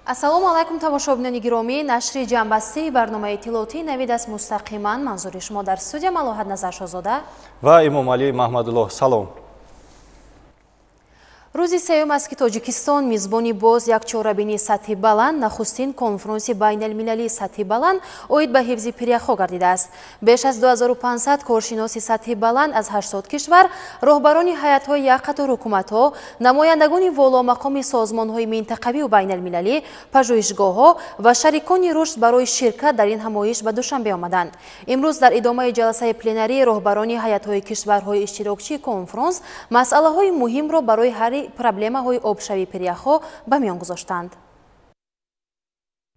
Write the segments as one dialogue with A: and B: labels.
A: Ассалому алайкум тамошобинони гиромӣ, нашри ҷамъбастии барномаи иттилоотии навид аст мустақиман. Манзури шумо дар студия Малоҳат Назаршозода
B: ва Имомалӣ Маҳмадуллоҳ. Салом.
A: Рӯзи сеюм аст, ки Тоҷикистон мизбони боз як чорабинии сатҳи баланд, нахустин конфронси байналмилалии сатҳи баланд оид ба ҳифзи пиряхҳо гардидааст. Беш аз 2500 коршиноси сатҳи баланд аз 80 кишвар, роҳбарони ҳайатҳои як қатор ҳукуматҳо, намояндагони воломақоми созмонҳои минтақавию байналмилалӣ, пажӯҳишгоҳҳо ва шарикони рушд барои ширкат дар ин ҳамоиш ба Душанбе омаданд. Имрӯз дар идомаи ҷаласаи пленарӣ роҳбарони ҳайатҳои кишварҳои иштирокчии конфронс масъалаҳои муҳимро барои ҳалли проблемаҳои обшавии пиряхҳо ба миён гузоштанд.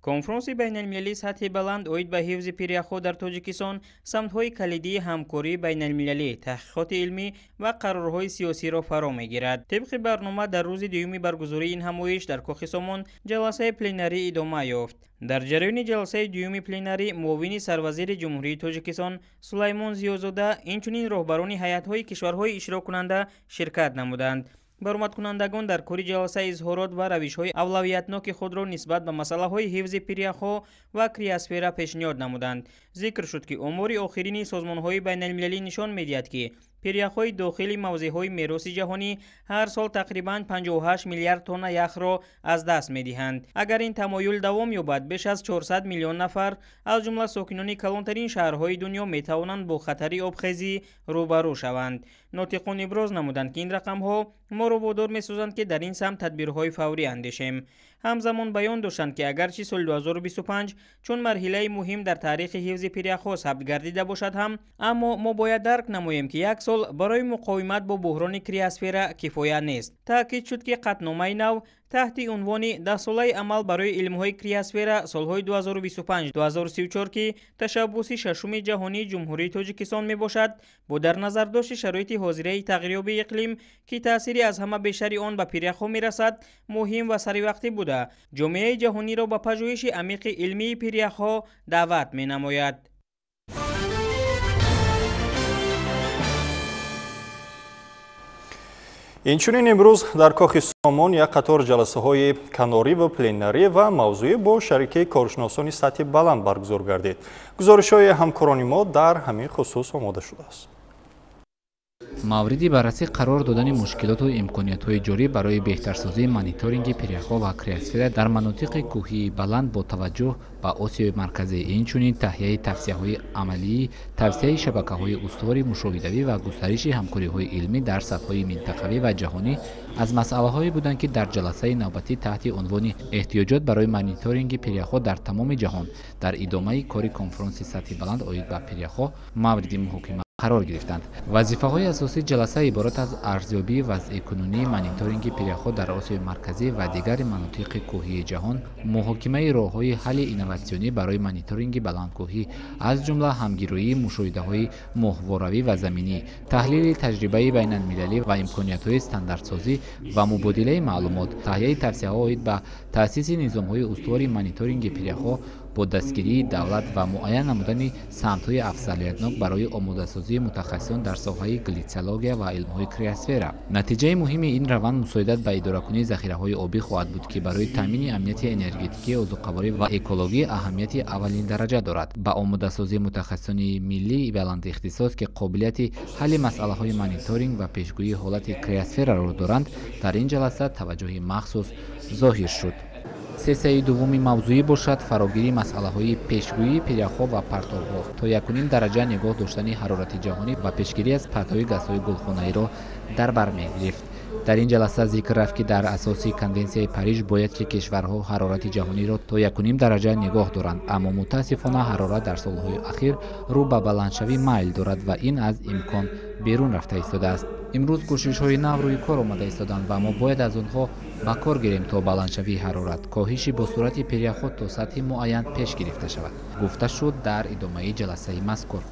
C: Конфронси байналмилалии сатҳи баланд оид ба ҳифзи пиряхҳо дар Тоҷикистон самтҳои калидии ҳамкории байналмилалӣ, таҳқиқоти илмӣ ва қарорҳои сиёсиро фаро мегирад. Тибқи барнома дар рӯзи дуюми баргузории ин ҳамоиш дар Кохи Сомон ҷаласаи пленарӣ идома ёфт. Дар ҷараёни ҷаласаи дуюми пленарӣ муовини сарвазири Ҷумҳурии Тоҷикистон Сулаймон Зиёзода, инчунин роҳбарони ҳайатҳои кишварҳои иштироккунанда ширкат намуданд. Баромадкунандагон дар кори ҷаласа изҳорот ва равишҳои авлавиятноки худро нисбат ба масъалаҳои ҳифзи пиряхҳо ва криосфера пешниҳод намуданд. Зикр шуд, ки омори охирини созмонҳои байналмилалӣ нишон медиҳад, ки пиряхҳои дохили мавзеъҳои мероси ҷаҳонӣ ҳар сол тақрибан 58 миллиард тонна яхро аз даст медиҳанд. Агар ин тамоюл давом ёбад, беш аз 400 миллион нафар, аз ҷумла сокинони калонтарин шаҳрҳои дунё, метавонанд бо хатари обхезӣ рӯбарӯ шаванд. Нотиқон иброз намуданд, ки ин рақамҳо моро водор месозанд, ки дар ин самт тадбирҳои фаврӣ андешем. Ҳамзамон баён доштанд, ки агарчи соли 2025 чун марҳилаи муҳим дар таърихи ҳифзи пиряхҳо сабт гардида бошад ҳам, аммо мо бояд дарк намоем, ки як сол барои муқовимат бо буҳрони криосфера кифоя нест. Таъкид шуд, ки қатъномаи нав таҳти унвони даҳсолаи амал барои илмҳои криосфера солҳои 2025-2034, ки ташаббуси шашуми ҷаҳонии Ҷумҳурии Тоҷикистон мебошад, бо дар назардошти шароити ҳозираи тағйирёбии иқлим, ки таъсири аз ҳама бештари он ба пиряхҳо мерасад, муҳим ва саривақтӣ буда, ҷомеаи ҷаҳониро ба пажӯҳиши амиқи илмии пиряхҳо даъват менамояд.
B: Инчунин имрӯз дар Кохи Сомон як қатор ҷаласаҳои канорӣ ва пленарӣ ва мавзӯӣ бо шарикии коршиносони сатҳи баланд баргузор гардид. Гузоришҳои ҳамкорони мо дар ҳамин хусус омода шудааст.
D: Мавриди баррасӣ қарор додани мушкилоту имкониятҳои ҷорӣ барои беҳтарсозии мониторинги пиряхҳо ва криосфера дар манотиқи кӯҳии баланд бо таваҷҷӯҳ ба Осиёи Марказӣ, инчунин таҳияи тавсияҳои амалӣ, тавсияи шабакаҳои устувори мушоҳидавӣ ва густариши ҳамкориҳои илмӣ дар сатҳҳои минтақавӣ ва ҷаҳонӣ аз масъалаҳое буданд, ки дар ҷаласаи навбатӣ таҳти унвони эҳтиёҷот барои мониторинги пиряхҳо дар тамоми ҷаҳон дар идомаи кори конфронси сатҳи баланд оид ба пиряхҳо мавриди муҳокима қарор гирифтанд. Вазифаҳои асосии ҷаласа иборат аз арзёбии вазъи кунунии мониторинги пиряхҳо дар Осиёи Марказӣ ва дигар манотиқи кӯҳии ҷаҳон, муҳокимаи роҳҳои ҳалли инноватсионӣ барои мониторинги баландкӯҳӣ, аз ҷумла ҳамгироии мушоҳидаҳои моҳворавӣ ва заминӣ, таҳлили таҷрибаи байналмилалӣ ва имкониятҳои стандартсозӣ ва мубодилаи маълумот, таҳияи тавсияҳо оид ба таъсиси низомҳои устувори мониторинги пиряхҳо бо дастгирии давлат ва муайян намудани самтҳои афзалиятнок барои омодасозии мутахассисон дар соҳаи глитсиология ва илмҳои криосфера. Натиҷаи муҳими ин раванд мусоидат ба идоракунии захираҳои обӣ хоҳад буд, ки барои таъмини амнияти энергетикӣ, озуқаворӣ ва экологӣ аҳамияти аввалин дараҷа дорад. Ба омодасозии мутахассисони миллии баландихтисос, ки қобилияти ҳалли масъалаҳои мониторинг ва пешгӯии ҳолати криосфераро доранд, дар ин ҷаласа таваҷҷӯҳи махсус зоҳир шуд. Сессияи дуввуми мавзӯӣ бошад фарогирии масъалаҳои пешгӯии пиряхҳо ва партовҳо то 1,5 дараҷа нигоҳ доштани ҳарорати ҷаҳонӣ ва пешгирӣ аз партови газҳои гулхонаиро дар бар мегирифт. Дар ин ҷаласа зикр рафт, ки дар асоси Конвенсияи Париж бояд ки кишварҳо ҳарорати ҷаҳониро то 1,5 дараҷа нигоҳ доранд, аммо мутаассифона ҳарорат дар солҳои ахир рӯ ба баландшавӣ майл дорад ва ин аз имкон берун рафта истодааст. Имрӯз кӯшишҳои нав рӯи кор омада истоданд ва мо бояд аз онҳо ба кор гирем то баландшавии ҳарорат, коҳиши бо суръати пиряхҳо то сатҳи муайян пеш гирифта шавад, гуфта шуд дар идомаи ҷаласаи мазкур.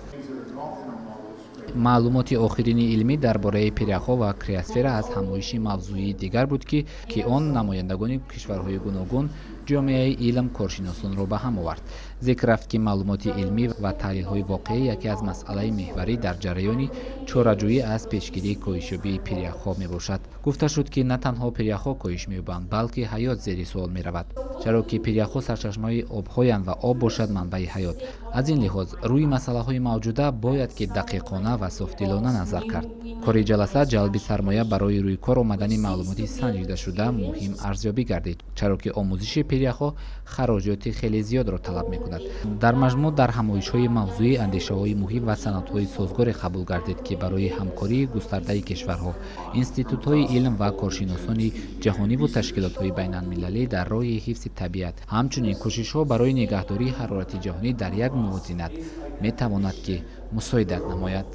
D: Маълумоти охирини илмӣ дар бораи пиряхҳо ва криосфера аз ҳамоиши мавзӯии дигар буд, ки он намояндагони кишварҳои гуногун Ҷомеаи илм коршиносонро ба ҳам овард. Зикр рафт, ки маълумоти илмӣ ва таҳлилҳои воқеӣ яке аз масъалаи меҳварӣ дар ҷараёни чораҷӯӣ аз пешгирии коҳишёбии пиряхҳо мебошад. Гуфта шуд, ки на танҳо пиряхҳо коҳиш меёбанд, балки ҳаёт зери суол меравад, чаро ки пиряхҳо сарчашмаи обҳоянд ва об бошад манбаи ҳаёт. Аз ин лиҳоз рӯи масъалаҳои мавҷуда бояд ки дақиқона ва софдилона назар кард. Кори ҷаласа ҷалби сармоя барои рӯи кор омадани маълумоти санҷидашуда муҳим арзёбӣ гардид, чаро ки омӯзиши пиряхҳо хароҷоти хеле зиёдро талаб мекунад. Дар маҷмӯъ дар ҳамоишҳои мавзӯӣ андешаҳои муҳим ва санадҳои созгоре қабул гардид, ки барои ҳамкории густардаи кишварҳо, институтҳои илм ва коршиносони ҷаҳониву ташкилотҳои байналмилалӣ дар роҳи ҳифзи табиат, ҳамчунин кӯшишҳо барои нигаҳдории ҳарорати ҷаҳонӣ дар як мувозинат метавонад ки мусоидат намояд.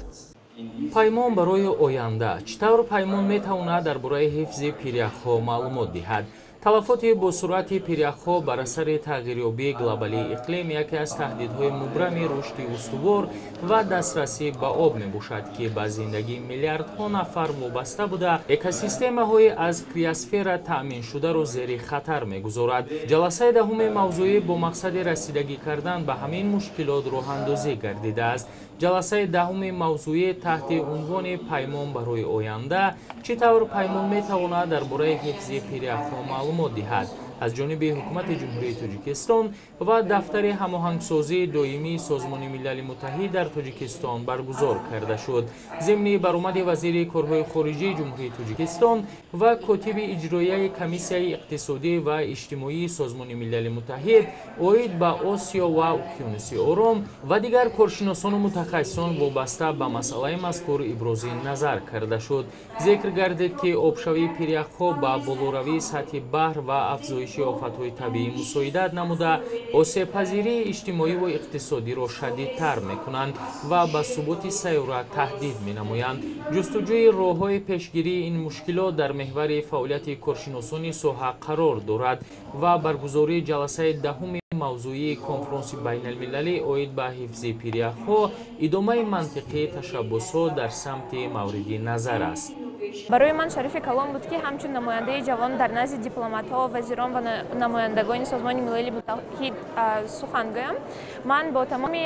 E: Паймон барои оянда. Чӣ тавр паймон метавонад дар бораи ҳифзи пиряхҳо маълумот диҳад? Талафоти босуръати пиряхҳо бар асари тағйирёбии глобалии иқлим яке аз таҳдидҳои мубрами рушди устувор ва дастрасӣ ба об мебошад, ки ба зиндагии миллиардҳо нафар вобаста буда, экосистемаҳои аз криосфера таъминшударо зери хатар мегузорад. Ҷаласаи даҳуми мавзӯӣ бо мақсади расидагӣ кардан ба ҳамин мушкилот роҳандозӣ гардидааст. Ҷаласаи даҳуми мавзӯӣ таҳти унвони «Паймон барои оянда. Чӣ тавр паймон метавонад дар бораи ҳифзи пиряхҳо маълумот диҳад?» аз ҷониби Ҳукумати Ҷумҳурии Тоҷикистон ва Дафтари ҳамоҳангсозии доимии Созмони Милали Муттаҳид дар Тоҷикистон баргузор карда шуд. Зимни баромади вазири корҳои хориҷии Ҷумҳурии Тоҷикистон ва котиби иҷроияи Комиссияи иқтисодӣ ва иҷтимоии Созмони Милали Муттаҳид оид ба Осиё ва Уқёнуси Ором ва дигар коршиносону мутахассисон вобаста ба масъалаи мазкур ибрози назар карда шуд. Зикр гардид, ки обшавии пиряхҳо ба болоравии сатҳи баҳр ва афзоиши офатҳои табиӣ мусоидат намуда, осебпазирии иҷтимоиву иқтисодиро шадидтар мекунанд ва ба суботи сайёра таҳдид менамоянд. Ҷустуҷӯи роҳҳои пешгирии ин мушкилот дар меҳвари фаъолияти коршиносони соҳа қарор дорад ва баргузории ҷаласаи даҳуми мавзӯии конфронси байналмилалӣ оид ба ҳифзи пиряхҳо идомаи мантиқии ташаббусҳо дар самти мавриди назар аст.
F: Барои ман шарафи калон буд, ки ҳамчун намояндаи ҷавон дар назди дипломатҳо, вазирон ва намояндагони Созмони Милали Муттаҳид сухан гӯям. Ман бо тамоми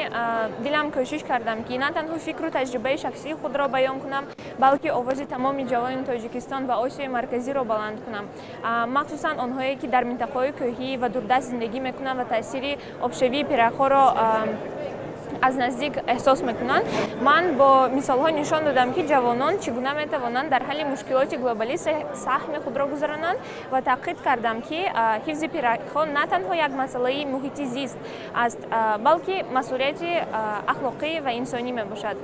F: дилам кӯшиш кардам, ки на танҳо фикру таҷрибаи шахсии худро баён кунам, балки овози тамоми ҷавонони Тоҷикистон ва Осиёи Марказиро баланд кунам, махсусан онҳое, ки дар минтақаҳои кӯҳӣ ва дурдаст зиндагӣ мекунанд ва таъсири обшавии пиряхҳоро аз наздик эҳсос мекунанд. Ман бо мисолҳо нишон додам, ки ҷавонон чӣ гуна метавонанд дар ҳалли мушкилоти глобалӣ саҳми худро гузаронанд ва таъқид кардам, ки ҳифзи пиряхҳо на танҳо як масъалаи муҳити зист аст, балки масъулияти ахлоқӣ ва инсонӣ мебошад.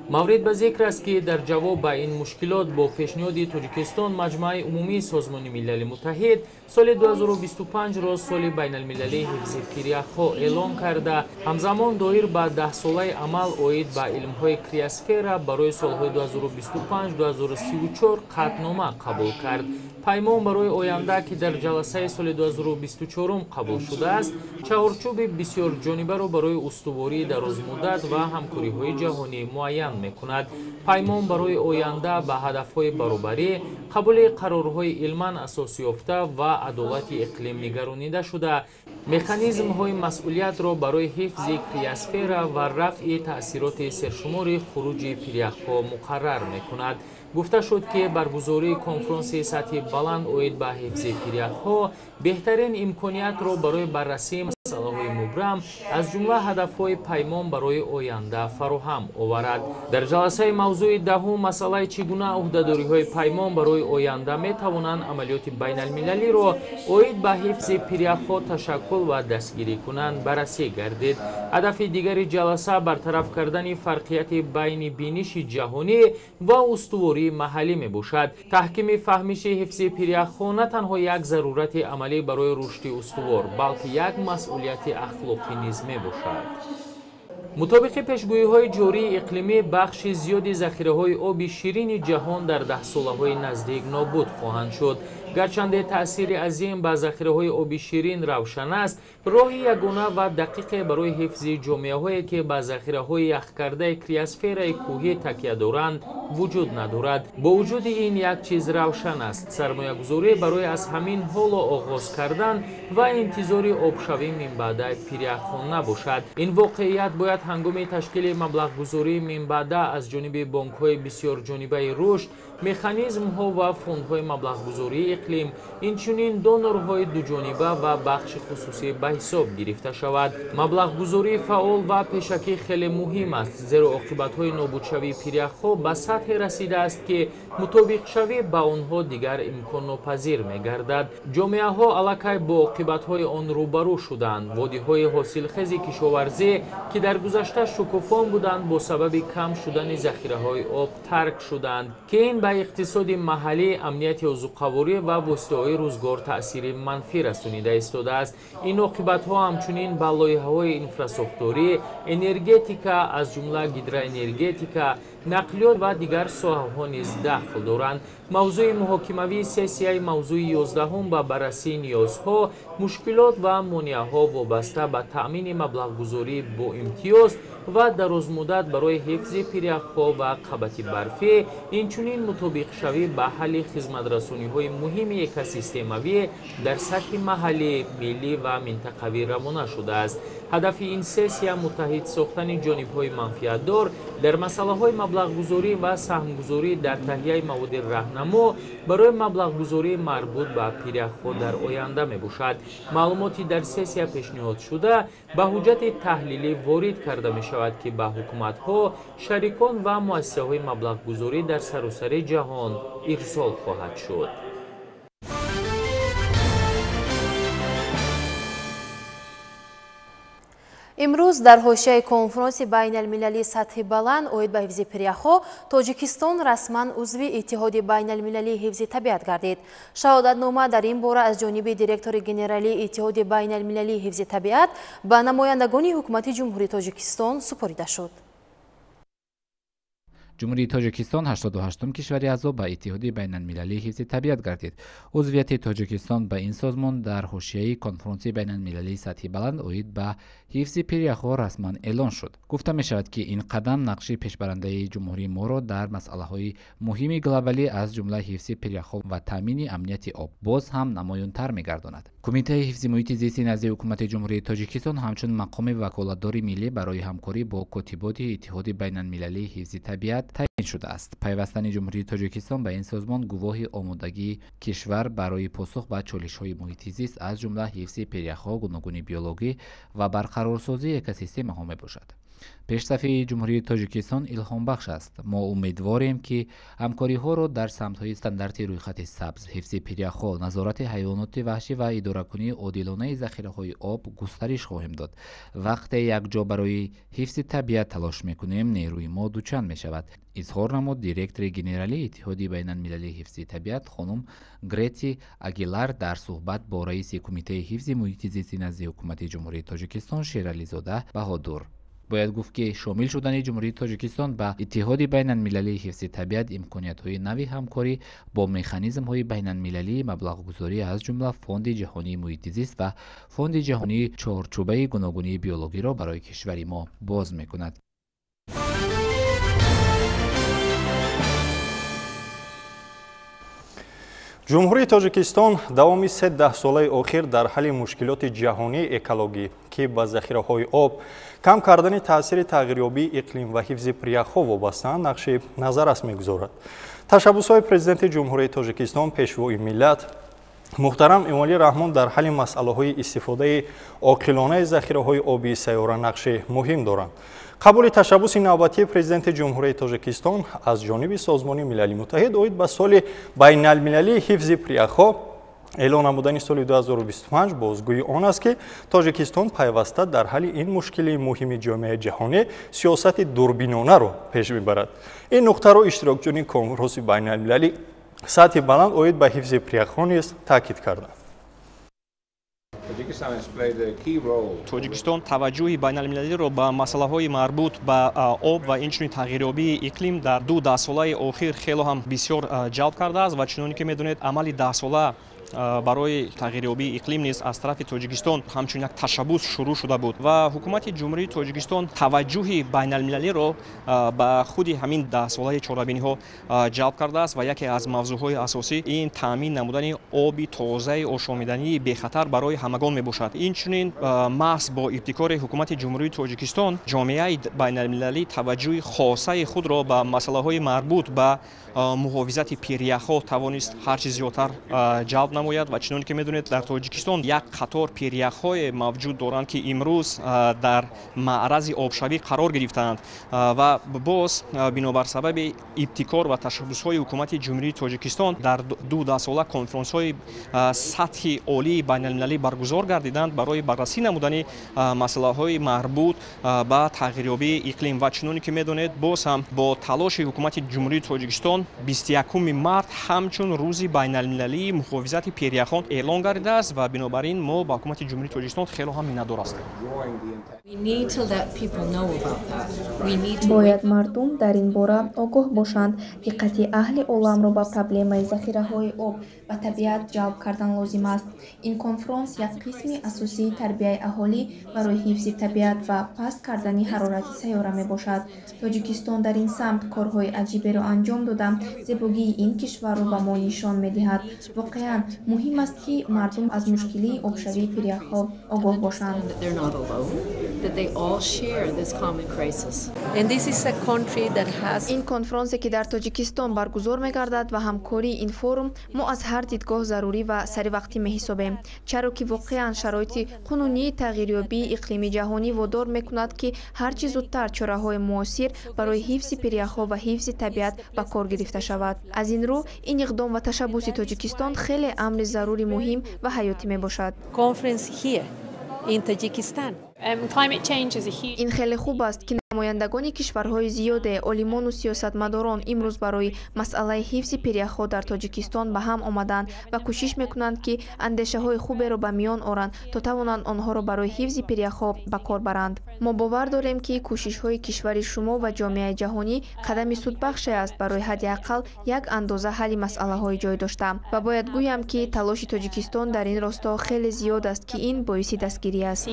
E: Маврид ба зикр аст, ки дар ҷавоб ба ин мушкилот бо пешниҳоди Тоҷикистон Маҷмааи Умумии Созмони Милали Муттаҳид соли 2025-ро соли байналмилалии ҳифзи пиряхҳо эълон карда, ҳамзамон доир ба даҳсолаи амал оид ба илмҳои криосфера барои солҳои 2025-2034 қатънома қабул кард. Паймон барои оянда, ки дар ҷаласаи соли 2024 қабул шудааст, чаҳорчӯби бисёрҷонибаро барои устувории дарозмуддат ва ҳамкориҳои ҷаҳонӣ муайян мекунад. Паймон барои оянда ба ҳадафҳои баробарӣ, қабули қарорҳои илман асосёфта ва адолати иқлим нигаронида шуда, механизмҳои масъулиятро барои ҳифзи криосфера ва рафъи таъсироти сершумори хуруҷи пиряхҳо муқаррар мекунад. Гуфта шуд, ки баргузории конфронси сатҳи баланд оид ба ҳифзи пиряхҳо беҳтарин имкониятро барои баррасии масъалаҳои мубрам, аз ҷумла ҳадафҳои паймон барои оянда фароҳам оварад. Дар ҷаласаи мавзӯи даҳум масъалаи чӣ гуна ӯҳдадориҳои паймон барои оянда метавонанд амалиёти байналмилалиро оид ба ҳифзи пиряхҳо ташаккул ва дастгирӣ кунанд баррасӣ гардид. Ҳадафи дигари ҷаласа бартараф кардани фарқияти байни биниши ҷаҳонӣ ва устувории маҳаллӣ мебошад. Таҳкими фаҳмиши ҳифзи пиряхҳо на танҳо як зарурати амалӣ барои рушди устувор, балки як масъулияти ахлоқӣ низ мебошад. Мутобиқи пешгӯиҳои ҷории иқлимӣ, бахши зиёди захираҳои оби ширини ҷаҳон дар даҳсолаҳои наздик нобуд хоҳанд шуд. Гарчанде таъсири азим ба захираҳои оби ширин равшан аст, роҳи ягона ва дақиқе барои ҳифзи ҷомеаҳое, ки ба захираҳои яхкардаи криосфераи кӯҳӣ такя доранд, вуҷуд надорад. Бо вуҷуди ин як чиз равшан аст: сармоягузорӣ барои аз ҳамин ҳоло оғоз кардан ва интизори обшавӣ минбаъдаи пиряхҳо набошад. Ин воқеият бояд ҳангоми ташкили маблағгузории минбаъда аз ҷониби бонкҳои бисёрҷонибаи рушд, механизмҳо ва фондҳои маблағгузории иқлим, инчунин донорҳои дуҷониба ва бахши хусусӣ ба ҳисоб гирифта шавад. Маблағгузории фаъол ва пешакӣ хеле муҳим аст, зеро оқибатҳои нобудшавии пиряхҳо ба сатҳе расидааст, ки мутобиқшавӣ ба онҳо дигар имконнопазир мегардад. Ҷомеаҳо аллакай бо оқибатҳои он рӯбарӯ шуданд. Водиҳои ҳосилхези кишоварзӣ, ки дар гузашта шукуфон буданд, бо сабаби кам шудани захираҳои об тарк шуданд, ки ин ба иқтисоди маҳаллӣ, амнияти озуқаворӣ ва воситаҳои рӯзгор таъсири манфӣ расонида истодааст. Ин оқибатҳо ҳамчунин ба лоиҳаҳои инфрасохторӣ, энергетика, аз ҷумла гидроэнергетика, нақлиёт ва дигар соҳаҳо низ дахл доранд. Мавзӯи муҳокимавии сессияи мавзӯи 11 ба баррасии ниёзҳо, мушкилот ва монеаҳо вобаста ба таъмини маблағгузорӣ бо имтиёз ва дарозмуддат барои ҳифзи пиряхҳо ва қабати барфӣ, инчунин мутобиқшавӣ ба ҳалли хизматрасониҳои муҳими экосистемавӣ дар сатҳи маҳаллӣ, миллӣ ва минтақавӣ равона шудааст. Ҳадафи ин сессия муттаҳид сохтани ҷонибҳои манфиатдор дар масъалаҳои маблағгузорӣ ва саҳмгузорӣ дар таҳияи маводи раҳнамо барои маблағгузории марбут ба пиряхҳо дар оянда мебошад. Маълумоти дар сессия пешниҳодшуда ба ҳуҷҷати таҳлилӣ ворид карда мешавад, ки ба ҳукуматҳо, шарикон ва муассисаҳои маблағгузорӣ дар саросари ҷаҳон ирсол хоҳад шуд.
A: Имрӯз дар ҳошияи конфронси байналмилалии сатҳи баланд оид ба ҳифзи пиряхҳо Тоҷикистон расман узви Иттиҳоди байналмилалии ҳифзи табиат гардид. Шаҳодатнома дар ин бора аз ҷониби директори генералии Иттиҳоди байналмилалии ҳифзи табиат ба намояндагони ҳукумати Ҷумҳурии Тоҷикистон супорида шуд.
D: Ҷумҳурии Тоҷикистон 88-ум кишвари аъзо ба Иттиҳоди байналмилалии ҳифзи табиат гардид. Узвияти Тоҷикистон ба ин созмон дар ҳошияи конфронси байналмилалии сатҳи баланд оид ба ҳифзи пиряхҳо расман эълон шуд. Гуфта мешавад, ки ин қадам нақши пешбарандаи ҷумҳурии моро дар масъалаҳои муҳими глобалӣ, аз ҷумла ҳифзи пиряхҳо ва таъмини амнияти об, боз ҳам намоёнтар мегардонад. Кумитаи ҳифзи муҳити зисти назди ҳукумати Ҷумҳурии Тоҷикистон ҳамчун мақоми ваколатдори миллӣ барои ҳамкорӣ бо котиботи Иттиҳоди байналмилалии ҳифзи табиат таъин шудааст. Пайвастани Ҷумҳурии Тоҷикистон ба ин созмон гувоҳи омодагии кишвар барои посух ба чолишҳои муҳити зист, аз ҷумла ҳифзи пиряхҳо, гуногуни биологӣ ва барқарорсозии экосистемаҳо мебошад. Пешсафии Ҷумҳурии Тоҷикистон илҳомбахш аст. Мо умедворем, ки ҳамкориҳоро дар самтҳои стандарти рӯйхати сабз, ҳифзи пиряхҳо, назорати ҳайвоноти ваҳшӣ ва идоракунии одилонаи захираҳои об густариш хоҳем дод. Вақте якҷо барои ҳифзи табиат талош мекунем, нерӯи мо дучанд мешавад, изҳор намуд директори генералии Иттиҳоди байналмилалии ҳифзи табиат хонум Грети Агилар дар суҳбат бо раиси Кумитаи ҳифзи муҳити зисти назди ҳукумати Ҷумҳурии Тоҷикистон Шерализода Баҳодур. Бояд гуфт, ки шомил шудани Ҷумҳурии Тоҷикистон ба Иттиҳоди байналмилалии ҳифзи табиат имкониятҳои нави ҳамкорӣ бо механизмҳои байналмилалии маблағгузорӣ, аз ҷумла Фонди ҷаҳонии муҳити зист ва Фонди ҷаҳонии чорчӯбаи гуногунии биологиро барои кишвари мо боз мекунад.
B: Ҷумҳурии Тоҷикистон давоми се даҳсолаи охир дар ҳалли мушкилоти ҷаҳонии экологӣ, ки ба захираҳои об, кам кардани таъсири тағйирёбии иқлим ва ҳифзи пиряхҳо вобастаанд, нақши назаррас мегузорад. Ташаббусҳои Президенти Ҷумҳурии Тоҷикистон, Пешвои миллат муҳтарам Эмомалӣ Раҳмон дар ҳалли масъалаҳои истифодаи оқилонаи захираҳои обии сайёра нақши муҳим доранд. Қабули ташаббуси навбатии Президенти Ҷумҳурии Тоҷикистон аз ҷониби Созмони Милали Муттаҳид оид ба соли байналмилалии ҳифзи пиряхҳо эълон намудани соли 2025 бозгӯи он аст, ки Тоҷикистон пайваста дар ҳалли ин мушкили муҳими ҷомеаи ҷаҳонӣ сиёсати дурбинонаро пеш мебарад. Ин нуқтаро иштирокчиёни конфронси байналмилалӣ сатҳи баланд оид ба ҳифзи пиряхҳо низ таъкид карданд.
G: Тоҷикистон таваҷҷӯҳи байналмилалиро ба масъалаҳои марбут ба об ва инчунин тағйирёбии иқлим дар ду даҳсолаи охир хело ҳам бисёр ҷалб кардааст ва чуноне ки медонед, амали даҳсола барои тағйирёбии иқлим низ аз тарафи Тоҷикистон ҳамчун як ташаббус шурӯъ шуда буд ва ҳукумати Ҷумҳурии Тоҷикистон таваҷҷӯҳи байналмилалиро ба худи ҳамин даҳсолаи чорабиниҳо ҷалб кардааст ва яке аз мавзӯъҳои асосӣ ин таъмин намудани оби тозаи ошомидании бехатар барои ҳамагон мебошад. Инчунин маҳз бо ибтикори ҳукумати Ҷумҳурии Тоҷикистон ҷомеаи байналмилалӣ таваҷҷӯҳи хосаи худро ба масъалаҳои марбут ба муҳофизати пиряхҳо тавонист ҳарчи зиёдтар ҷалб намояд ва чунон ки медонед, дар Тоҷикистон як қатор пиряхҳое мавҷуд доранд, ки имрӯз дар маърази обшавӣ қарор гирифтаанд ва боз бинобар сабаби ибтикор ва ташаббусҳои ҳукумати Ҷумҳурии Тоҷикистон дар ду даҳсола конфронсҳои сатҳи олии байналмилалӣ баргузор гардиданд барои баррасӣ намудани масъалаҳои марбут ба тағйирёбии иқлим ва чуноне ки медонед, боз ҳам бо талоши ҳукумати Ҷумҳурии Тоҷикистон 21 март ҳамчун рӯзи байналмилалии муҳофизати пиряхон эълон гардидааст ва бинобар ин мо ба ҳукумати Ҷумҳурии Тоҷикистон хело ҳам миннатдор ҳастем.
H: Бояд мардум дар ин бора огоҳ бошанд. Диққати аҳли оламро ба проблемаи захираҳои об ва табиат ҷалб кардан лозим аст. Ин конфронс як қисми асосии тарбияи аҳолӣ барои ҳифзи табиат ва паст кардани ҳарорати сайёра мебошад. Тоҷикистон дар ин самт корҳои аҷиберо анҷом дода, зебогии ин кишварро ба мо нишон медиҳад. Воқеан муҳим аст, ки мардум аз мушкилии обшавии пиряхҳо огоҳ бошанд. Ин конфронсе, ки дар Тоҷикистон баргузор мегардад ва ҳамкории ин форум мо аз ҳар дидгоҳ зарурӣ ва саривақтӣ меҳисобем, чаро ки воқеан шароити қонунии тағйирёбии иқлими ҷаҳонӣ водор мекунад, ки ҳарчи зудтар чораҳои муосир барои ҳифзи пиряхҳо ва ҳифзи табиат ба кор гирифта шавад. Аз ин рӯ ин иқдом ва ташаббуси Тоҷикистон хеле амри зарури муҳим ва ҳаётӣ мебошад. Ин хеле хуб аст, ки намояндагони кишварҳои зиёде, олимону сиёсатмадорон имрӯз барои масъалаи ҳифзи пиряхҳо дар Тоҷикистон ба ҳам омаданд ва кӯшиш мекунанд, ки андешаҳои хуберо ба миён оранд, то тавонанд онҳоро барои ҳифзи пиряхҳо ба кор баранд. Мо бовар дорем, ки кӯшишҳои кишвари шумо ва ҷомеаи ҷаҳонӣ қадами судбахше аст барои ҳадди ақал як андоза ҳалли масъалаҳои ҷой дошта. Ва бояд гӯям, ки талоши Тоҷикистон дар ин росто хеле зиёд аст, ки ин боиси дастгирӣ аст.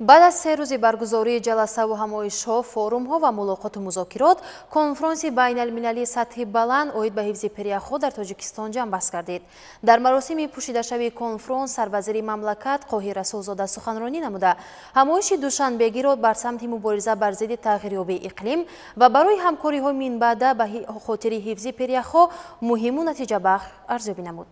A: Баъд аз се рӯзи баргузории ҷаласаву ҳамоишҳо, форумҳо ва мулоқоту музокирот, конфронси байналмилалии сатҳи баланд оид ба ҳифзи пиряхҳо дар Тоҷикистон ҷамъбаст гардид. Дар маросими пӯшидашавии конфронс сарвазири мамлакат Қоҳир Расулзода суханронӣ намуда, ҳамоиши душанбегиро бар самти мубориза бар зидди тағйирёбии иқлим ва барои ҳамкориҳои минбаъда ба хотири ҳифзи пиряхҳо муҳиму натиҷабахш арзёбӣ намуд.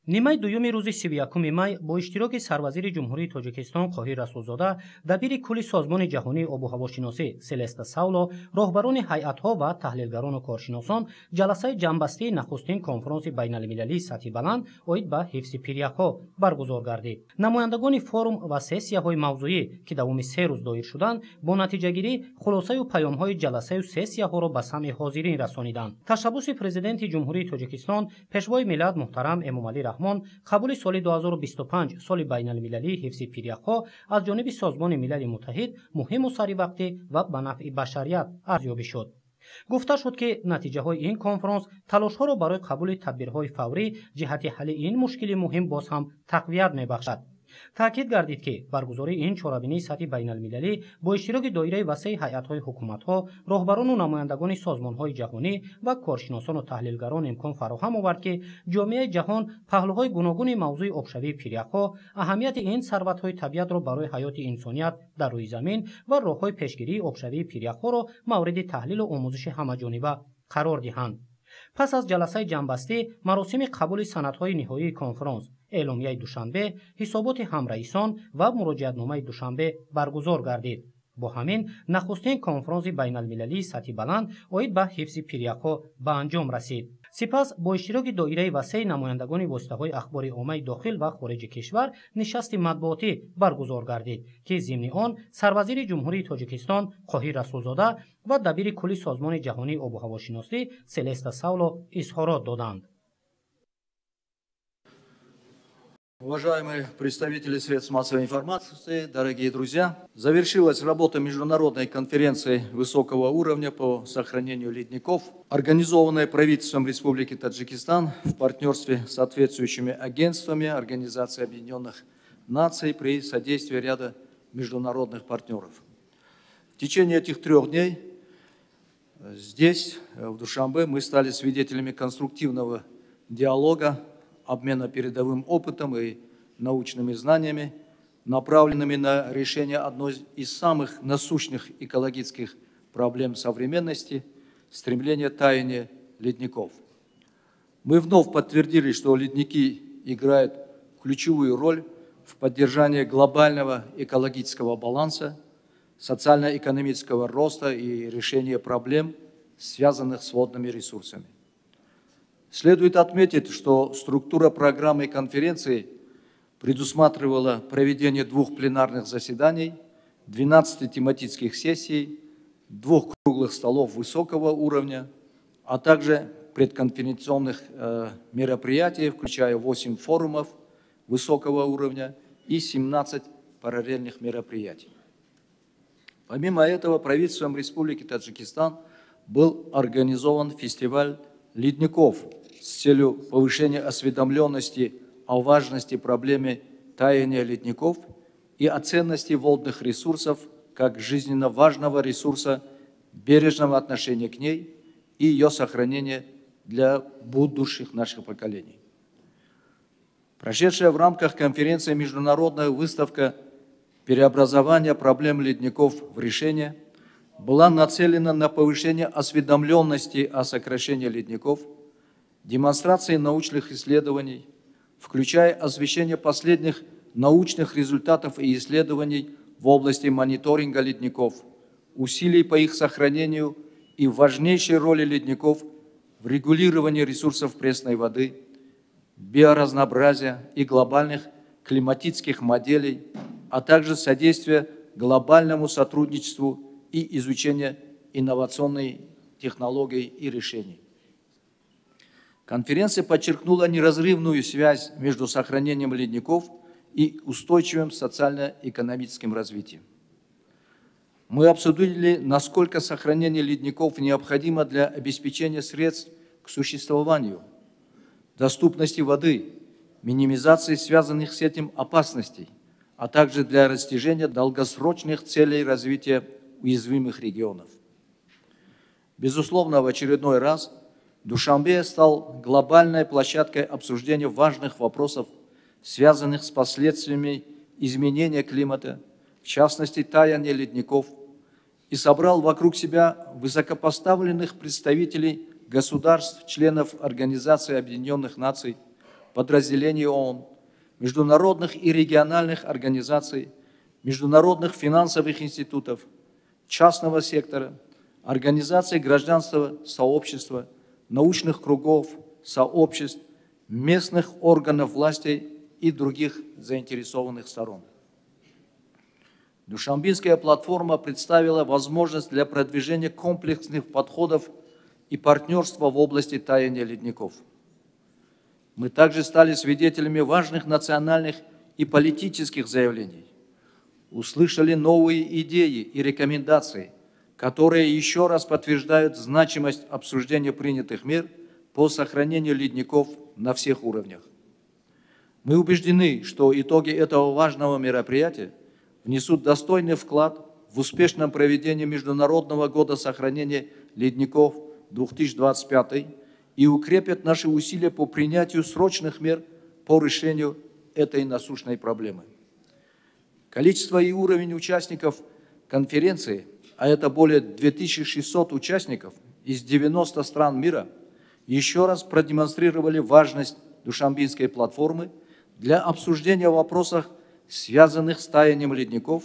I: Нимаи дуюми рӯзи 31 май бо иштироки сарвазири Ҷумҳурии Тоҷикистон Қоҳир Расулзода, дабири кулли Созмони ҷаҳонии обуҳавошиносӣ Селеста Сауло, роҳбарони ҳайатҳо ва таҳлилгарону коршиносон ҷаласаи ҷамъбастии нахустин конфронси байналмилалии сатҳи баланд оид ба ҳифзи пиряхҳо баргузор гардид. Намояндагони форум ва сессияҳои мавзӯӣ, ки давоми се рӯз доир шуданд, бо натиҷагирӣ хулосаю паёмҳои ҷаласаю сессияҳоро ба самъи ҳозирин расониданд. Ташаббуси Президенти Ҷумҳурии Тоҷикистон, Пешвои миллат муҳтарам Эмомалӣ Раҳмон, қабули соли 2025 соли байналмилалии ҳифзи пиряхҳо аз ҷониби Созмони Милали Муттаҳид муҳиму саривақтӣ ва ба нафъи башарият арзёбӣ шуд. Гуфта шуд, ки натиҷаҳои ин конфронс талошҳоро барои қабули тадбирҳои фаврӣ ҷиҳати ҳалли ин мушкили муҳим боз ҳам тақвият мебахшад. Таъкид гардид, ки баргузории ин чорабинии сатҳи байналмилалӣ бо иштироки доираи васеи ҳайатҳои ҳукуматҳо, роҳбарону намояндагони созмонҳои ҷаҳонӣ ва коршиносону таҳлилгарон имкон фароҳам овард, ки ҷомеаи ҷаҳон паҳлӯҳои гуногуни мавзӯи обшавии пиряхҳо, аҳамияти ин сарватҳои табиатро барои ҳаёти инсоният дар рӯи замин ва роҳҳои пешгирии обшавии пиряхҳоро мавриди таҳлилу омӯзиши ҳамаҷониба қарор диҳанд. Пас аз ҷаласаи ҷамъбастӣ маросими қабули санадҳои ниҳоии конфронс, эъломияи Душанбе, ҳисоботи ҳамраисон ва муроҷиатномаи Душанбе баргузор гардид. Бо ҳамин нахустин конфронси байналмилалии сатҳи баланд оид ба ҳифзи пиряхҳо ба анҷом расид. Сипас бо иштироки доираи васеи намояндагони воситаҳои ахбори оммаи дохил ва хориҷи кишвар нишасти матбуотӣ баргузор гардид, ки зимни он сарвазири Ҷумҳурии Тоҷикистон Қоҳир Расулзода ва дабири кулли Созмони ҷаҳонии обу ҳавошиносӣ Селеста Сауло изҳорот доданд.
J: Уважаемые представители средств массовой информации, дорогие друзья, завершилась работа международной конференции высокого уровня по сохранению ледников, организованная правительством Республики Таджикистан в партнерстве с соответствующими агентствами Организации Объединенных Наций при содействии ряда международных партнеров. В течение этих 3 дней здесь, в Душанбе, мы стали свидетелями конструктивного диалога, обмена передовым опытом и научными знаниями, направленными на решение одной из самых насущных экологических проблем современности – стремление таяния ледников. Мы вновь подтвердили, что ледники играют ключевую роль в поддержании глобального экологического баланса, социально-экономического роста и решении проблем, связанных с водными ресурсами. Следует отметить, что структура программы конференции предусматривала проведение 2 пленарных заседаний, 12 тематических сессий, 2 круглых столов высокого уровня, а также предконференционных мероприятий, включая 8 форумов высокого уровня и 17 параллельных мероприятий. Помимо этого, правительством Республики Таджикистан был организован фестиваль ледников с целью повышения осведомленности о важности проблемы таяния ледников и о ценности водных ресурсов как жизненно важного ресурса, бережного отношения к ней и ее сохранения для будущих наших поколений. Прошедшая в рамках конференции международная выставка «Преобразование проблем ледников в решение» была нацелена на повышение осведомленности о сокращении ледников, демонстрации научных исследований, включая освещение последних научных результатов и исследований в области мониторинга ледников, усилий по их сохранению и важнейшей роли ледников в регулировании ресурсов пресной воды, биоразнообразия и глобальных климатических моделей, а также содействие глобальному сотрудничеству и изучение инновационной технологий и решений. Конференция подчеркнула неразрывную связь между сохранением ледников и устойчивым социально-экономическим развитием. Мы обсудили, насколько сохранение ледников необходимо для обеспечения средств к существованию, доступности воды, минимизации связанных с этим опасностей, а также для достижения долгосрочных целей развития уязвимых регионов. Безусловно, в очередной раз Душанбе стал глобальной площадкой обсуждения важных вопросов, связанных с последствиями изменения климата, в частности, таяния ледников, и собрал вокруг себя высокопоставленных представителей государств, членов Организации Объединенных Наций, подразделений ООН, международных и региональных организаций, международных финансовых институтов, частного сектора, организаций гражданского сообщества, научных кругов, сообществ, местных органов власти и других заинтересованных сторон. Душанбинская платформа представила возможность для продвижения комплексных подходов и партнерства в области таяния ледников. Мы также стали свидетелями важных национальных и политических заявлений, услышали новые идеи и рекомендации, которые еще раз подтверждают значимость обсуждения принятых мер по сохранению ледников на всех уровнях. Мы убеждены, что итоги этого важного мероприятия внесут достойный вклад в успешном проведении Международного года сохранения ледников 2025 и укрепят наши усилия по принятию срочных мер по решению этой насущной проблемы. Количество и уровень участников конференции, а это более 2600 участников из 90 стран мира, еще раз продемонстрировали важность Душанбинской платформы для обсуждения вопросов, связанных с таянием ледников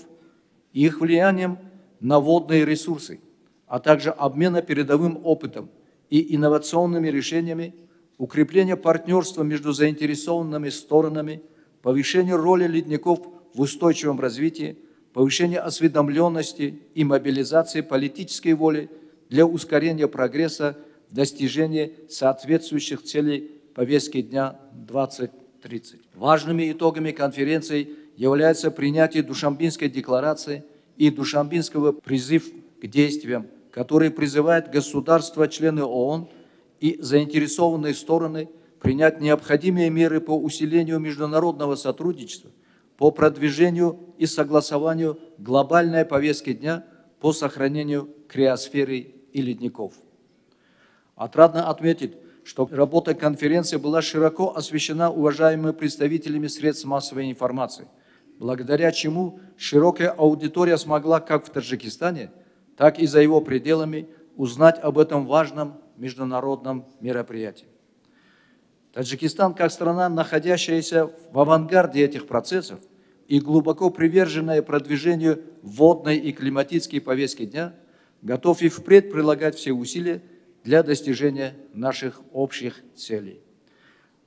J: и их влиянием на водные ресурсы, а также обмена передовым опытом и инновационными решениями, укрепление партнерства между заинтересованными сторонами, повышение роли ледников в устойчивом развитии, повышение осведомленности и мобилизации политической воли для ускорения прогресса в достижении соответствующих целей повестки дня 2030. Важными итогами конференции является принятие Душанбинской декларации и Душанбинского призыва к действиям, который призывает государства-члены ООН и заинтересованные стороны принять необходимые меры по усилению международного сотрудничества, по продвижению и согласованию глобальной повестки дня по сохранению криосферы и ледников. Отрадно отметить, что работа конференции была широко освещена уважаемыми представителями средств массовой информации, благодаря чему широкая аудитория смогла как в Таджикистане, так и за его пределами узнать об этом важном международном мероприятии. Таджикистан, как страна, находящаяся в авангарде этих процессов и глубоко приверженная продвижению водной и климатической повестки дня, готов и впредь прилагать все усилия для достижения наших общих целей.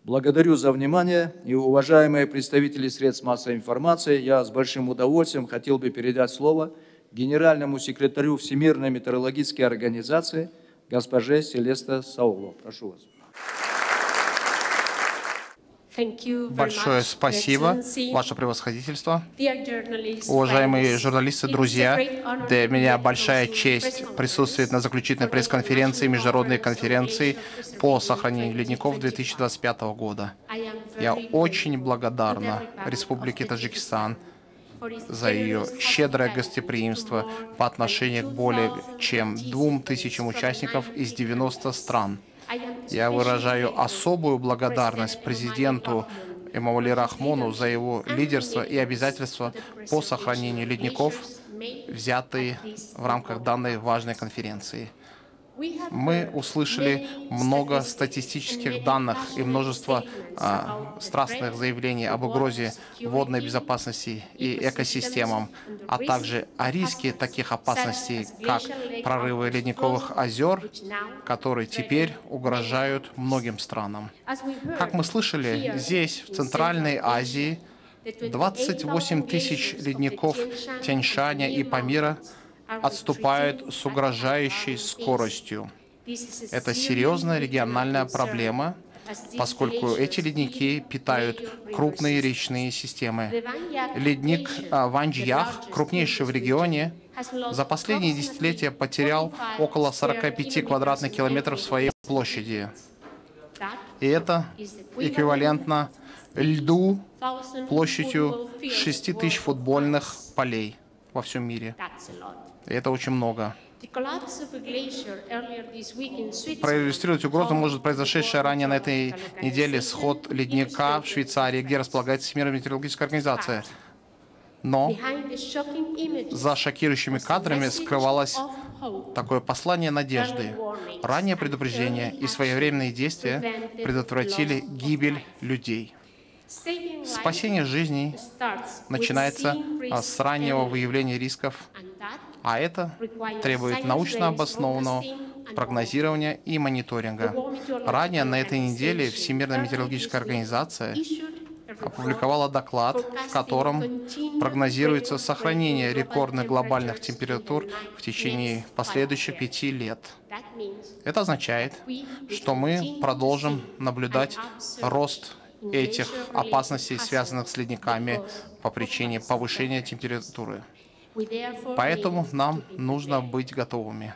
J: Благодарю за внимание и, уважаемые представители средств массовой информации, я с большим удовольствием хотел бы передать слово генеральному секретарю Всемирной метеорологической организации госпоже Селесте Сауло. Прошу вас.
K: Большое спасибо, Ваше Превосходительство. Уважаемые журналисты, друзья, для меня большая честь присутствовать на заключительной пресс-конференции Международной конференции по сохранению ледников 2025 года. Я очень благодарна Республике Таджикистан за ее щедрое гостеприимство по отношению к более чем 2000 участников из 90 стран. Я выражаю особую благодарность президенту Эмомали Рахмону за его лидерство и обязательства по сохранению ледников, взятые в рамках данной важной конференции. Мы услышали много статистических данных и множество страстных заявлений об угрозе водной безопасности и экосистемам, а также о риске таких опасностей, как прорывы ледниковых озер, которые теперь угрожают многим странам. Как мы слышали, здесь, в Центральной Азии, 28 тысяч ледников Тянь-Шаня и Памира отступают с угрожающей скоростью. Это серьезная региональная проблема, поскольку эти ледники питают крупные речные системы. Ледник Ванджьях, крупнейший в регионе, за последние десятилетия потерял около 45 квадратных километров своей площади. И это эквивалентно льду площадью 6000 футбольных полей во всем мире. И это очень много. Проиллюстрировать угрозу может произошедшая ранее на этой неделе сход ледника в Швейцарии, где располагается Всемирная метеорологическая организация. Но за шокирующими кадрами скрывалось такое послание надежды. Раннее предупреждение и своевременные действия предотвратили гибель людей. Спасение жизней начинается с раннего выявления рисков, а это требует научно обоснованного прогнозирования и мониторинга. Ранее на этой неделе Всемирная метеорологическая организация опубликовала доклад, в котором прогнозируется сохранение рекордных глобальных температур в течение последующих 5 лет. Это означает, что мы продолжим наблюдать рост этих опасностей, связанных с ледниками по причине повышения температуры. Поэтому нам нужно быть готовыми.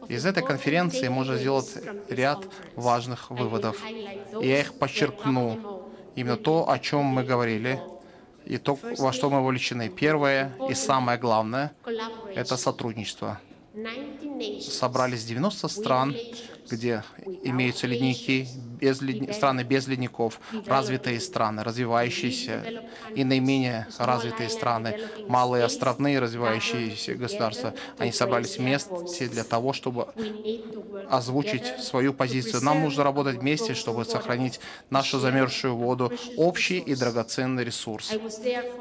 K: Из этой конференции можно сделать ряд важных выводов. И я их подчеркну. Именно то, о чем мы говорили, и то, во что мы вовлечены. Первое и самое главное – это сотрудничество. Собрались 90 стран где имеются ледники, страны без ледников, развитые страны, развивающиеся и наименее развитые страны, малые островные развивающиеся государства. Они собрались вместе для того, чтобы озвучить свою позицию. Нам нужно работать вместе, чтобы сохранить нашу замерзшую воду, общий и драгоценный ресурс.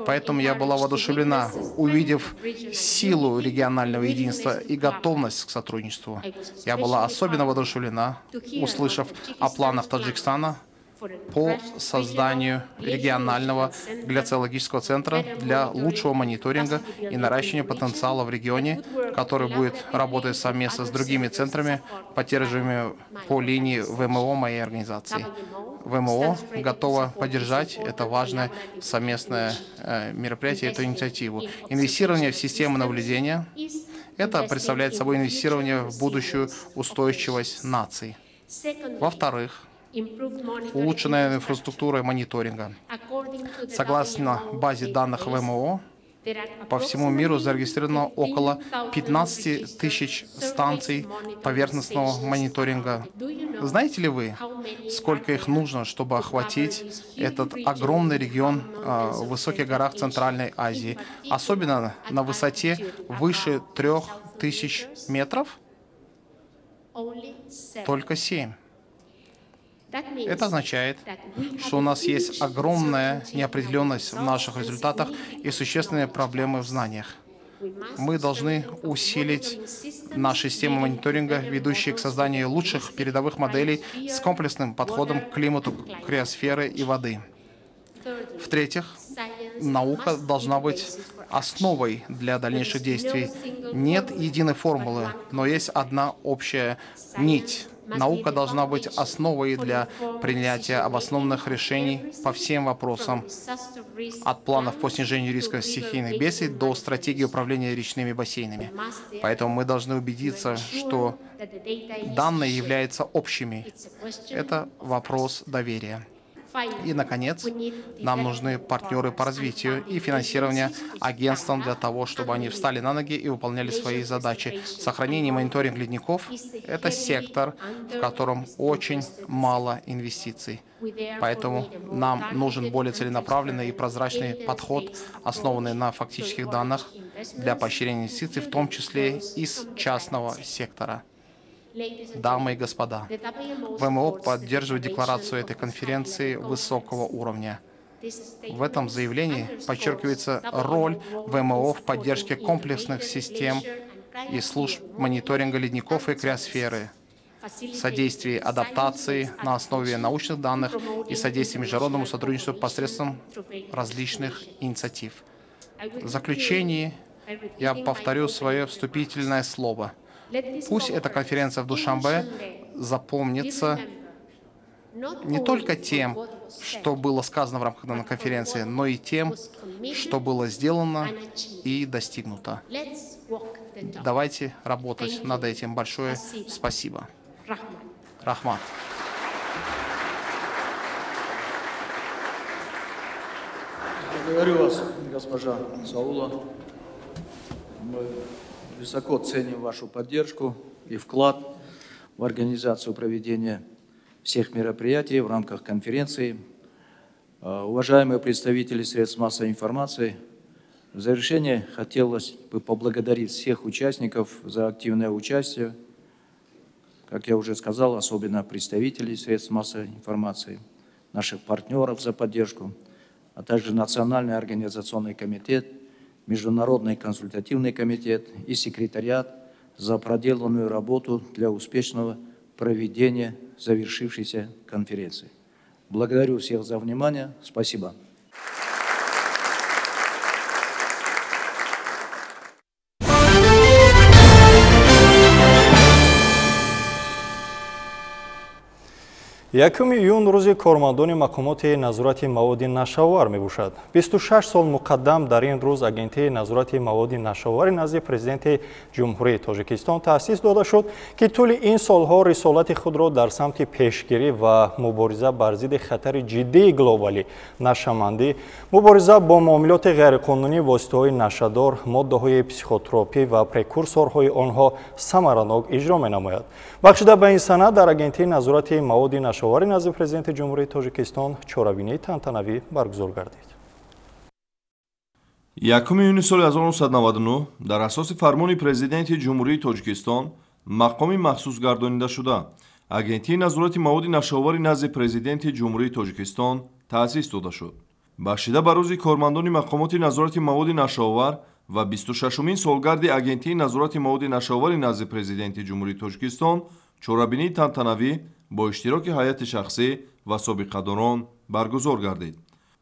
K: Поэтому я была воодушевлена, увидев силу регионального единства и готовность к сотрудничеству. Я была особенно воодушевлена, услышав о планах Таджикистана по созданию регионального гляциологического центра для лучшего мониторинга и наращивания потенциала в регионе, который будет работать совместно с другими центрами, поддерживаемыми по линии ВМО моей организации. ВМО готова поддержать это важное совместное мероприятие, эту инициативу. Инвестирование в системы наблюдения – это представляет собой инвестирование в будущую устойчивость наций. Во-вторых, улучшенная инфраструктура мониторинга. Согласно базе данных ВМО, по всему миру зарегистрировано около 15 тысяч станций поверхностного мониторинга. Знаете ли вы, сколько их нужно, чтобы охватить этот огромный регион в высоких горах Центральной Азии, особенно на высоте выше 3000 метров? Только 7. Это означает, что у нас есть огромная неопределенность в наших результатах и существенные проблемы в знаниях. Мы должны усилить наши системы мониторинга, ведущие к созданию лучших передовых моделей с комплексным подходом к климату, криосферы и воды. В-третьих, наука должна быть основой для дальнейших действий. Нет единой формулы, но есть одна общая нить. Наука должна быть основой для принятия обоснованных решений по всем вопросам, от планов по снижению риска стихийных бедствий до стратегии управления речными бассейнами. Поэтому мы должны убедиться, что данные являются общими. Это вопрос доверия. И, наконец, нам нужны партнеры по развитию и финансированию агентствам для того, чтобы они встали на ноги и выполняли свои задачи. Сохранение и мониторинг ледников – это сектор, в котором очень мало инвестиций. Поэтому нам нужен более целенаправленный и прозрачный подход, основанный на фактических данных для поощрения инвестиций, в том числе из частного сектора. Дамы и господа, ВМО поддерживает декларацию этой конференции высокого уровня. В этом заявлении подчеркивается роль ВМО в поддержке комплексных систем и служб мониторинга ледников и криосферы, содействии адаптации на основе научных данных и содействии международному сотрудничеству посредством различных инициатив. В заключении я повторю свое вступительное слово. Пусть эта конференция в Душанбе запомнится не только тем, что было сказано в рамках данной конференции, но и тем, что было сделано и достигнуто. Давайте работать над этим. Большое спасибо. Рахмат.
J: Благодарю вас, госпожа Саула. Мы высоко ценим вашу поддержку и вклад в организацию проведения всех мероприятий в рамках конференции. Уважаемые представители средств массовой информации, в завершение хотелось бы поблагодарить всех участников за активное участие, как я уже сказал, особенно представителей средств массовой информации, наших партнеров за поддержку, а также Национальный организационный комитет, Международный консультативный комитет и секретариат за проделанную работу для успешного проведения завершившейся конференции. Благодарю всех за внимание. Спасибо.
B: 1 июн рӯзи кормандони мақомоти назорати маводи нашавар мебошад. 26 сол муқаддам дар ин рӯз Агентии назорати маводи нашавари назди Президенти Ҷумҳурии Тоҷикистон таъсис дода шуд, ки тӯли ин солҳо рисолати худро дар самти пешгирӣ ва мубориза бар зидди хатари ҷиддии глобалӣ, нашамандӣ, мубориза бо муомилоти ғайриқонунӣ, воситаҳои нашадор, моддаҳои психотропӣ ва прекурсорҳои онҳо самаранок иҷро менамояд. Бахшида ба ин сана дар Агентии назорати маводи нашавари назди Президенти Ҷумҳурии Тоҷикистон чорабинии тантанавӣ баргузор гардид.
L: 1 июни соли 1999 дар асоси фармони Президенти Ҷумҳурии Тоҷикистон мақоми махсус гардонидашуда Агентии назорати маводи нашавари назди Президенти Ҷумҳурии Тоҷикистон таъсис дода шуд. Бахшида ба рӯзи кормандони мақомоти назорати маводи нашавар ва 26-умин солгарди Агентии назорати маводи нашавари назди Президенти Ҷумҳурии Тоҷикистон чорабинии тантанавӣ бо иштироки ҳайати шахсӣ ва собиқадорон баргузор гардид.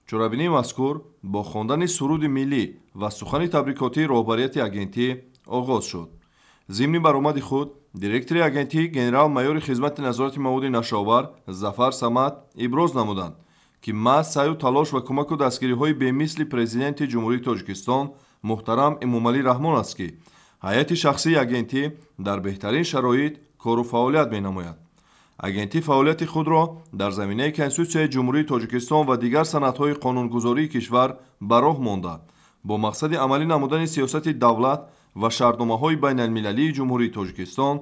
L: Чорабинии мазкур бо хондани суруди миллӣ ва сухани табрикотии роҳбарияти агентӣ оғоз шуд. Зимни баромади худ директори агентӣ генерал-майори хизмати назорати маводи нашавар Зафар Самад иброз намуданд, ки маҳз саъю талош ва кӯмаку дастгириҳои бемисли Президенти Ҷумҳурии Тоҷикистон муҳтарам Эмомалӣ Раҳмон аст, ки ҳайати шахсии агентӣ дар беҳтарин шароит кору фаъолият менамояд. Агентӣ фаъолияти худро дар заминаи Конститутсияи Ҷумҳурии Тоҷикистон ва дигар санадҳои қонунгузории кишвар ба роҳ монда, бо мақсади амалӣ намудани сиёсати давлат ва шартномаҳои байналмилалии Ҷумҳурии Тоҷикистон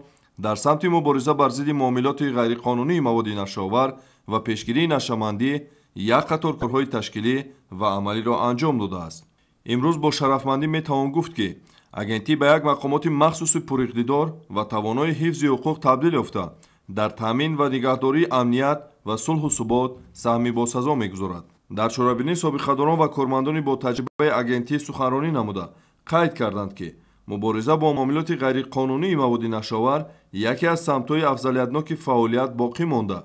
L: дар самти мубориза бар зидди муомилоти ғайриқонунии маводи нашавар ва пешгирии нашамандӣ як қатор корҳои ташкилӣ ва амалиро анҷом додааст. Имрӯз бо шарафмандӣ метавон гуфт, ки агентӣ ба як мақомоти махсуси пуриқтидор ва тавонои ҳифзи ҳуқуқ табдил ёфта, дар таъмин ва нигаҳдории амният ва сулҳу субот саҳми босазо мегузорад. Дар чорабинии собиқадорон ва кормандони бо таҷрибаи агентӣ суханронӣ намуда қайд карданд, ки мубориза бо муомилоти ғайриқонунии маводи нашавар яке аз самтҳои афзалиятноки фаъолият боқӣ монда.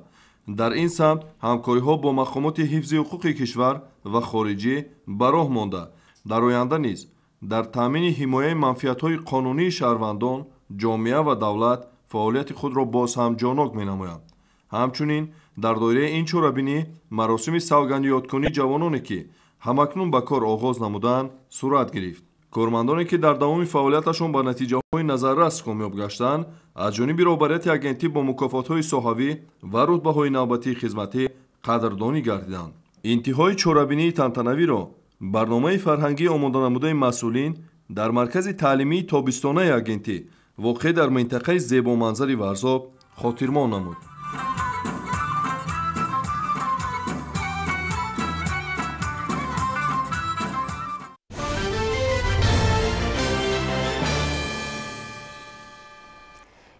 L: Дар ин самт ҳамкориҳо бо мақомоти ҳифзи ҳуқуқи кишвар ва хориҷӣ ба роҳ монда, дар оянда низ дар таъмини ҳимояи манфиатҳои қонунии шаҳрвандон, ҷомеа ва давлат фаъолияти худро боз ҳам ҷонок менамоянд. Ҳамчунин дар доираи ин чорабинӣ маросими савгандёдкунии ҷавононе, ки ҳамакнун ба кор оғоз намуданд, сурат гирифт. Кормандоне, ки дар давоми фаъолияташон ба натиҷаҳои назаррас комёб гаштанд, аз ҷониби роҳбарияти агентӣ бо мукофотҳои соҳавӣ ва рутбаҳои навбатии хизматӣ қадрдонӣ гардиданд. Интиҳои чорабинии тантанавиро барномаи фарҳангии омоданамудаи масъулин дар маркази таълимии тобистонаи агентӣ воқеъ дар минтақаи зебоманзари Варзоб хотирмон намуд.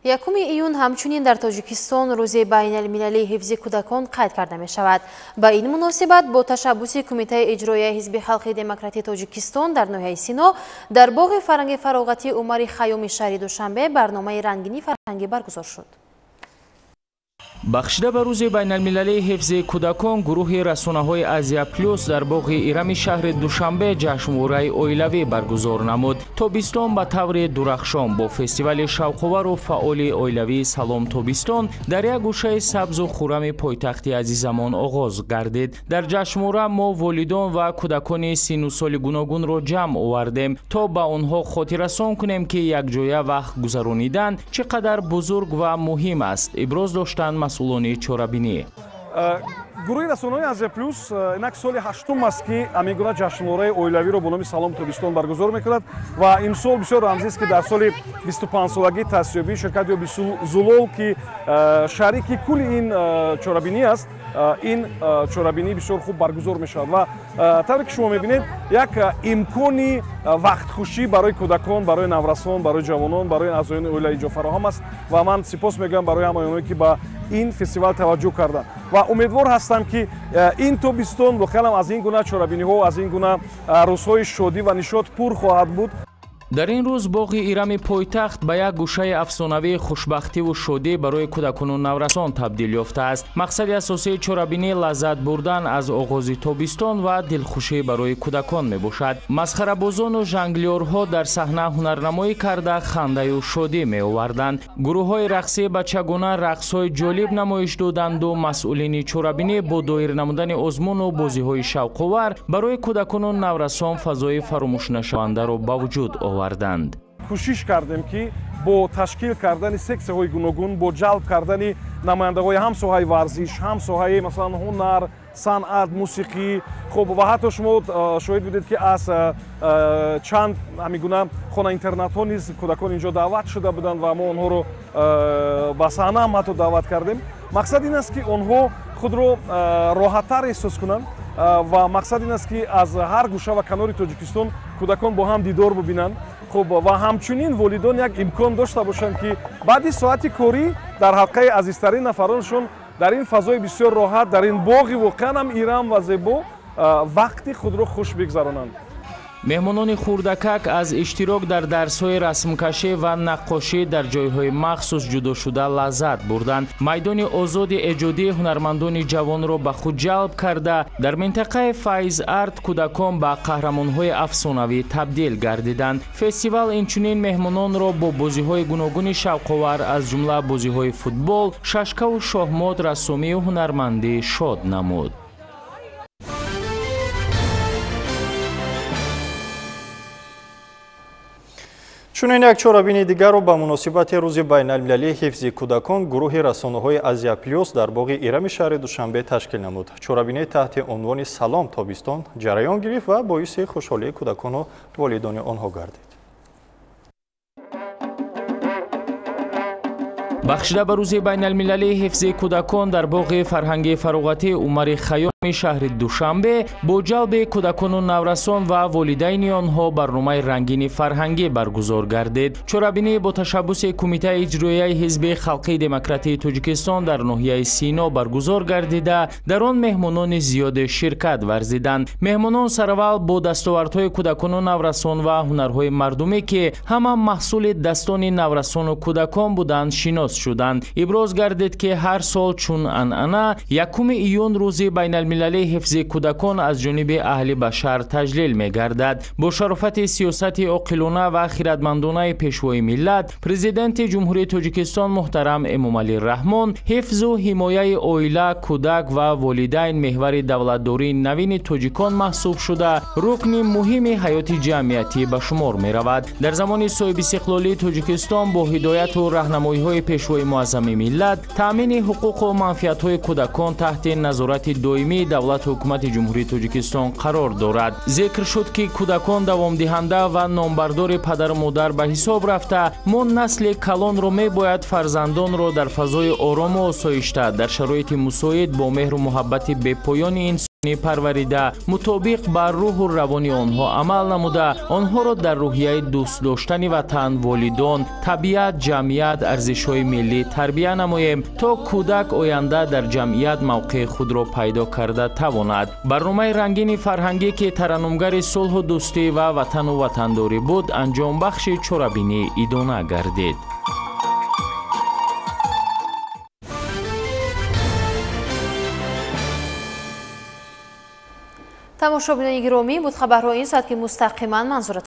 A: 1 июн ҳамчунин дар Тоҷикистон рӯзи байналмилалии ҳифзи кӯдакон қайд карда мешавад. Ба ин муносибат бо ташаббуси Кумитаи иҷроияи Ҳизби халқи демократии Тоҷикистон дар ноҳияи Сино дар боғи фарҳанги фароғатии Умари Хайёми шаҳри Душанбе барномаи рангини фарҳангӣ баргузор шуд.
E: Бахшида ба рӯзи байналмилалии ҳифзи кӯдакон гурӯҳи расонаҳои Азия Плюс дар боғи Ирами шаҳри Душанбе ҷашнвораи оилавӣ баргузор намуд. Тобистон ба таври дурахшон бо фестивали шавқовару фаъоли оилавии Салом Тобистон дар як гӯшаи сабзу хуррами пойтахти азизамон оғоз гардид. Дар ҷашнвора мо волидон ва кӯдакони синну соли гуногунро ҷамъ овардем, то ба онҳо хотиррасон кунем, ки якҷоя вақт гузаронидан чӣ қадар бузург ва муҳим аст, иброз доштанд масъулони чорабинӣ.
M: Гурӯҳи расонаҳои Азия Плюс инак соли 8-ум аст, ки ҳамин гуна ҷашнвораи оилавиро бо номи Салом Тобистон баргузор мекунад ва имсол бисёр рамзист, ки дар соли 25-солагии таъсисёбии ширкати оби Зулол, ки шарики кулли ин чорабинӣ аст, ин чорабинӣ бисёр хуб баргузор мешавад ва тавре ки шумо мебинед, як имкони вақтхушӣ барои кӯдакон, барои наврасон, барои ҷавонон, барои аъзоёни оила инҷо фароҳам аст ва ман сипос мегӯям барои ҳамаи онҳое, ки ба ин фестивал таваҷҷӯҳ карданд ва умедвор ҳастам, ки ин тобистон воқеан аз ин гуна чорабиниҳо, аз ин гуна рӯзҳои шодӣ ва нишот пур хоҳад буд.
E: Дар ин рӯз боғи Ирами пойтахт ба як гӯшаи афсонавии хушбахтиву шодӣ барои кӯдакону наврасон табдил ёфтааст. Мақсади асосии чорабинӣ лаззат бурдан аз оғози тобистон ва дилхушӣ барои кӯдакон мебошад. Масхарабозону жанглёрҳо дар саҳна ҳунарнамоӣ карда хандаю шодӣ меоварданд. Гурӯҳҳои рақсии бачагона рақсҳои ҷолиб намоиш доданду масъулини чорабинӣ бо доир намудани озмуну бозиҳои шавқовар барои кӯдакону наврасон фазои фаромӯшнашавандаро ба вуҷуд оварданд.
M: Кӯшиш кардем, ки бо ташкил кардани сексияҳои гуногун, бо ҷалб кардани намояндаҳои ҳам соҳаи варзиш, ҳам соҳаи, масалан, ҳунар, санъат, мусиқӣ, хуб, ва ҳатто шумо шоҳид будед, ки аз чанд ҳамин гуна хона-интернатҳо низ кӯдакон инҷо даъват шуда буданд ва мо онҳоро ба саҳна ҳам ҳатто даъват кардем. Мақсад ин аст, ки онҳо худро роҳаттар эҳсос кунанд ва мақсад ин аст, ки аз ҳар гӯша ва канори Тоҷикистон кӯдакон бо ҳам дидор бибинанд. Хуб, ва ҳамчунин волидон як имкон дошта бошанд, ки баъди соати корӣ дар ҳалқаи азизтарин нафароншон дар ин фазои бисёр роҳат, дар ин боғи воқеан ҳам Ирам ва зебо вақти худро хуш бигзаронанд.
E: Меҳмонони хурдакак аз иштирок дар дарсҳои расмкашӣ ва наққошӣ дар ҷойҳои махсус ҷудошуда лаззат бурданд. Майдони озоди эҷодии ҳунармандони ҷавонро ба худ ҷалб карда, дар минтақаи Файз Арт кӯдакон ба қаҳрамонҳои афсонавӣ табдил гардиданд. Фестивал инчунин меҳмононро бо бозиҳои гуногуни шавқовар, аз ҷумла бозиҳои футбол, шашкаву шоҳмот, рассомию ҳунармандӣ шод намуд.
B: Чунин як чорабини дигарро ба муносибати рӯзи байналмилалии ҳифзи кӯдакон гурӯҳи расонаҳои Азия Плюс дар боғи Ирами шаҳри Душанбе ташкил намуд. Чорабинӣ таҳти унвони «Салом тобистон» ҷараён гирифт ва боиси хушҳолии кӯдакону волидони онҳо гардид.
E: Бахшида ба рӯзи байналмилалии ҳифзи кӯдакон дар боғи фарҳангии фароғатии Умари Хайёми шаҳри Душанбе бо ҷалби кӯдакону наврасон ва волидайни онҳо барномаи рангини фарҳангӣ баргузор гардид. Чорабинӣ бо ташаббуси Кумитаи иҷроияи Ҳизби халқии демократии Тоҷикистон дар ноҳияи Сино баргузор гардида, дар он меҳмонони зиёде ширкат варзиданд. Меҳмонон сараввал бо дастовардҳои кӯдакону наврасон ва ҳунарҳои мардумӣ, ки ҳама маҳсули дастони наврасону кӯдакон буданд, шинос шуданд. Иброз гардид, ки ҳар сол чун анъана 1 июн рӯзи байналмилалии ҳифзи кӯдакон аз ҷониби аҳли башар таҷлил мегардад. Бо шарофати сиёсати оқилона ва хиратмандонаи пешвои миллат, Президенти Ҷумҳурии Тоҷикистон муҳтарам Эмомалӣ Раҳмон, ҳифзу ҳимояи оила, кӯдак ва волидайн меҳвари давлатдории навини тоҷикон маҳсуб шуда, рукни муҳими ҳаёти ҷамъиятӣ ба шумор меравад. Дар замони соҳибистиқлолии Тоҷикистон бо ҳидояту раҳнамоиҳои пешвои муаззами миллат, таъмини ҳуқуқу манфиатҳои кӯдакон таҳти назорати доимии давлату ҳукумати Ҷумҳурии Тоҷикистон қарор дорад. Зикр шуд, ки кӯдакон давомдиҳанда ва номбардори падару модар ба ҳисоб рафта, мо насли калонро мебояд фарзандонро дар фазои орому осоишта, дар шароити мусоид бо меҳру муҳаббати бепоёни инсонӣ парварида, мутобиқ ба рӯҳу равони онҳо амал намуда, онҳоро дар рӯҳияи дӯст доштани ватан, волидон, табиат, ҷамъият, арзишҳои миллӣ тарбия намоем, то кӯдак оянда дар ҷамъият мавқеи худро пайдо карда тавонад. Барномаи рангини фарҳангӣ, ки тараннумгари сулҳу дӯстӣ ва ватану ватандорӣ буд, анҷомбахши чорабинӣ идона гардид.
A: Тамошобинони гиромӣ, буд хабарҳои ин соат, ки мустақиман манзуратон